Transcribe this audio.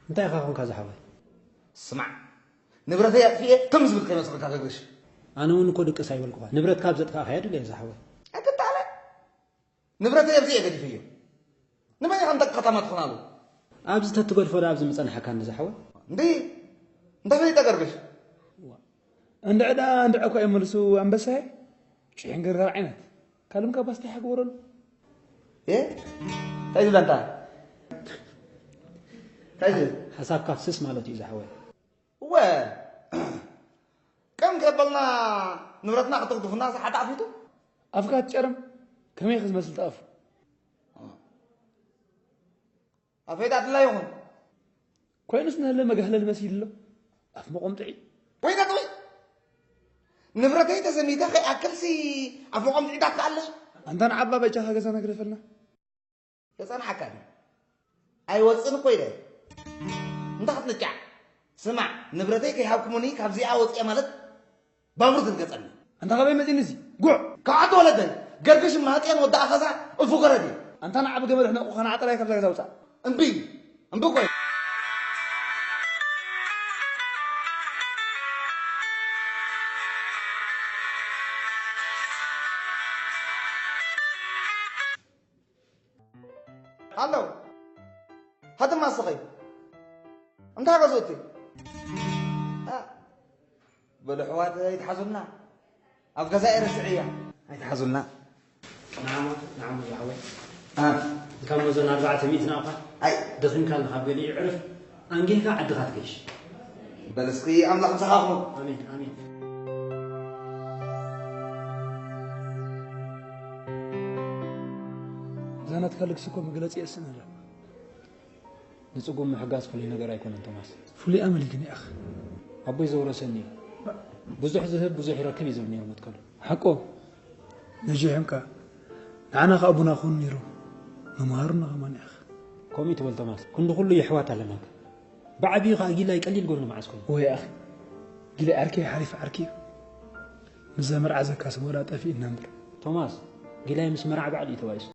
እንታይ ኢኻ ኾንካ ዝሓወይ? ስማዕ፣ ንብረተይ ኣጥፊኤ ከም ዝብል ከይመስለካ ገግሽ። ኣነ እውን እኮ ድቅስ ኣይበልኩኻ። ንብረትካ ኣብ ዘጥፋእካዮ ድለ ዝሓወይ። ኣይትጣለ። ንብረተይ ኣብዚ እየ ገዲፈዮ። ንመን ኢኻ እንተ ከተማ ትኾናሉ? ኣብዚ ተትገድፎ ዳ ኣብዚ ምጸናሕካኒ ዝሓወይ? እንዲ እንተ ፈሊጠ ገርግሽ። እንድዕዳ እንድዐ እኮ የመልሱ ኣንበሳዬ። ጭሕን ገርጋር ዓይነት። ካልም ካብ ኣስታይ ሓግበረሉ። እ? እንታይ ዝብላ እንታ? እንታይ ዝብል? ሓሳብካ ፍስስ ማለት እዩ ዝሓወይ። እወ፣ ከም ከበልና ንብረትና ክትግድፉና ሰሓት ኣፊቱ። ኣፍካ ትጨርም፣ ከመይ ክዝመስል ተኣፉ? ኣፈይ ዳድላ ይኹን። ኮይኑስ ንህለ መጋህለል መሲሉ ኣሎ። ኣፍ መቆምጥዒ። ወይ ነጥዊ። ንብረተይ ተሰሚተ ከይኣክልሲ ኣፍ መቆምጥዒ ዳትካ ኣለሽ። ኣንታ ንዓባ በጃኻ ገዛ ነግደፈልና። የጸንሓካ ድዩ? ኣይወጽን እኮ ኢለ። እንታይ ክትንጫዕ? ስማዕ፣ ንብረተይ ከይሃብኩሙኒ ካብዚኣ ወጽኤ ማለት ባቡር ትርገጸኒ። ኣንታ ካበይ መጺኒ እዚ? ጉዕ! ካብ ዓዲ ወለደይ፣ ገርግሽ ማጥያን ወዲ ኣኸዛ እፉ ገረድ እዩ። ኣንታ ንዓቢ ገመድ ሕነቑ ከነዓ ጥራይ ካብዛ ገዛ ውጻእ። እምቢ! እምቢ እኮ እዩ። ሃሎ። ሃተማ ስኸይ። እንታይ ገዝኡቲ? ኣ፣ በሉ ኣሕዋት ኣይትሓዙልና። ኣብ ገዛ እየ ረስዐያ። ኣይትሓዙልና። ንዓማ፣ ንዓማ ዝሓወይ። ኣ። እንካብ መዞን ኣርባዕተ ሚእቲ ናቕፋ። ኣይ። ደኺምካ ኣለኻ፣ ኣብ ገሊኡ ዕረፍ። ኣንጊህካ ዓድኻ ትገይሽ። በል እስኺ ኣምላኽ ምሳኻ ይኹን። ኣሜን፣ ኣሜን። እዛ ናትካ ልግሲ እኮ መግለጺ የስእን ኣላ። ንጽጉም ምሕጋዝ ፍሉይ ነገር ኣይኮነን ቶማስ። ፍሉይ ኣመል እዩ ግን ያኽ። ኣቦይ ዘውረሰኒ እዩ። ብዙሕ ዝህብ ብዙሕ ይረክብ እዩ ዝብል ነይሩ መትከሉ። ሓቆ ነጂ ሕምካ ንዓና ከኣ ኣቦና ክኸውን ነይሩ መምሃሩና ከማን ያኽ። ከምኡ ትበል ቶማስ፣ ክንዲ ኩሉ የሕዋት ኣለናካ። ብዓቢኡ ከኣ ጊላይ ቀሊል ጎኑ መዓስ ኮይኑ? ወይ ኣኺ፣ ጊላይ ዓርከይ ሓሪፍ ዓርኪ እዩ። ምስዛ መርዓ ዘካስቦ ወላ ጠፊእና እምበር። ቶማስ፣ ጊላይ ምስ መርዓ ባዕሉ እዩ ተባኢሱ።